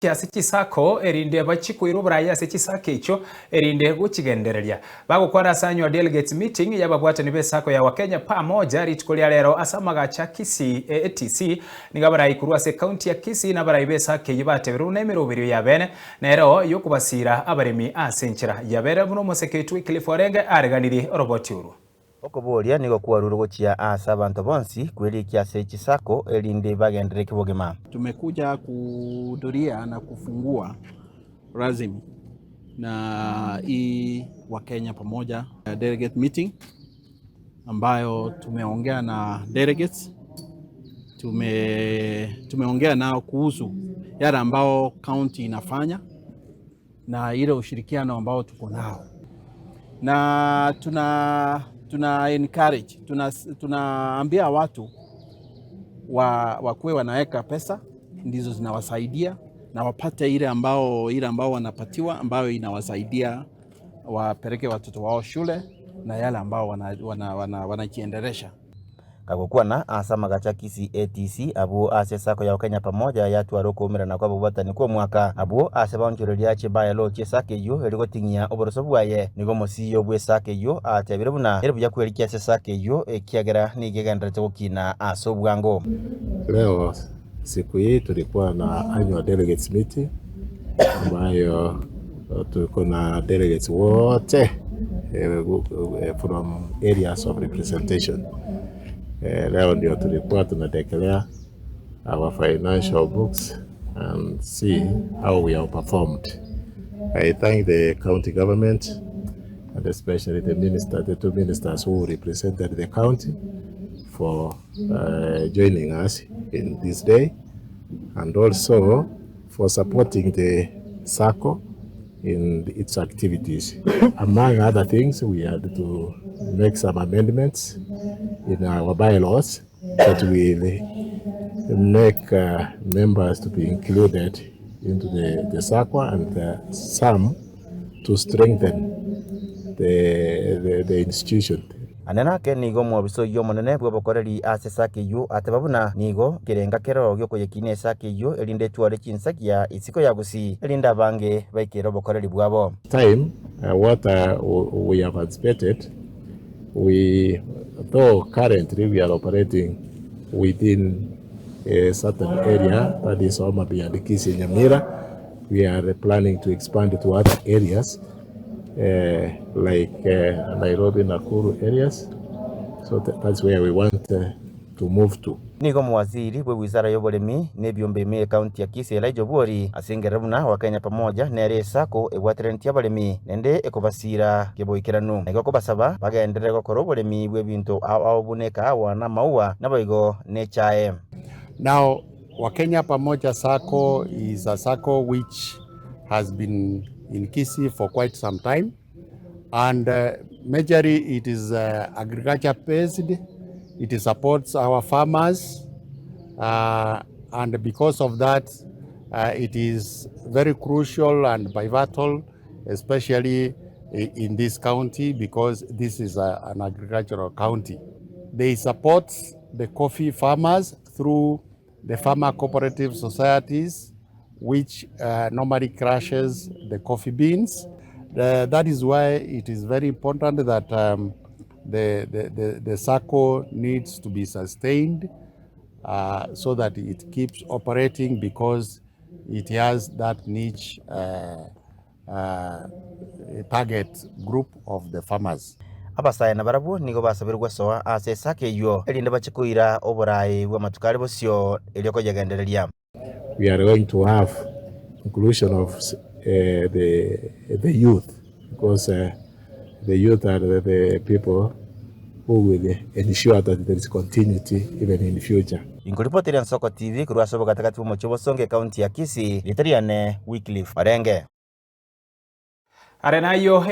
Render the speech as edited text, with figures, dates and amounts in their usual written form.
Ase chisako, erinde bachie koira oboraai ase chisako echio, erinde gochigendereria. Bagokwana ase annual delegates meeting y'ababwatani b'esako ya Wakenya Pamoja rituko ria rero ase amagacho a Kisii ATC, nigo abarai korwa ase ekaunti ya Kisii na abarai b'esako eyio bateberwe buna emeroberio y'abene nero y'okobasiira abaremi ase enchera yabere buna omoseke oito Wycliffe Orenge areganirie oroboti orwo. Okoboria nigo kwarure gochia aase abanto bonsi kwerikia ase chisako, erinde bagenderere kebogima. Tumekuja kuhudhuria na kufungua rasmi na hii Wakenya Pamoja delegate meeting ambayo tumeongea na delegates tume, tumeongea nao kuhusu yale ambao county inafanya na ile ushirikiano ambao tuko nao na tuna, tuna encourage tuna, tunaambia watu wa, wakuwe wanaweka pesa ndizo zinawasaidia na wapate ile ambao, ile ambao wanapatiwa ambayo inawasaidia wapeleke watoto wao shule na yale ambao wanajiendelesha wana, wana, wana Kagokwana ase amagacho a Kisii ATC abwo ase esako ya Kenya Pamoja yatwara okoumerana kw'ababwatani kw'omwaka abwo ase baonchoreria chibaelo chi'esako eyio eri goting'ia oboroso bwaye. Nigo omosiyo bw'esako eyio atebire buna ere buya kwerikia ase esako eyio ekiagera nigo egendererete gokina ase obwango. Leo siku hii tulikuwa na annual delegates meeting ambayo tuko na delegates wote from areas of representation. Leo ndio tulikuwa tuna declare our financial books and see how we have performed. I thank the county government and especially the minister, the two ministers who represented the county for uh, joining us in this day and also for supporting the SACCO in its activities. Among other things, we had to make some amendments in our bylaws that will make uh, members to be included into the, the SACCO and uh, some to strengthen the, the, the institution. Ane nake nigo omobisa oyio omonene bw'obokoreri ase esaka eyio ateba buna nigo ekerenga keroo gi'okoyekinia esaka eyio erinde etware chinsagia isiko ya gusii, erinde abange baikere obokoreri bwabo. Time what we have anticipated, we though currently we are operating within a certain area that is Homa Bay and Kisii Nyamira, we are planning to expand to other areas like Nairobi, Nakuru areas, so that's where we want to move to. Nigo omowaziri bw'ewizara y'oboremi na ebiombe ime y'ekaunti ya Kisii Elijah Obwori asengerire buna Wakenya Pamoja nere esako ebwateranetie abaremi naende ekobasiira keboikeranu. Naigo kobasaba bagenderere gokora oboremi bw'ebinto ao ao buna ekahawa na amaua naboigo nechae. Now Wakenya Pamoja Sacco is a sacco which has been in Kisii for quite some time and uh, majorly it is uh, agriculture based. It supports our farmers uh, and because of that uh, it is very crucial and pivotal especially in this county because this is a, an agricultural county. They support the coffee farmers through the farmer cooperative societies which uh, normally crushes the coffee beans. That is why it is very important that um, the, the, the, the SACCO needs to be sustained uh, so that it keeps operating because it has that niche uh, uh, target group of the farmers. Abasae nabarabwo nigo basabirwe gosoa ase esaka eyio, erinde bachie koira oboraai bw'amatuko are bosio, erio koyegendereria. We are going to have inclusion of the, the youth because the youth are the, the people who will ensure that there is continuity even in future. Inkoripoteria Nsoko TV korwa ase obogatagati bw'omochie o Bosongo ekaunti ya Kisii, rieta riane Wycliffe Orenge. Are nayio.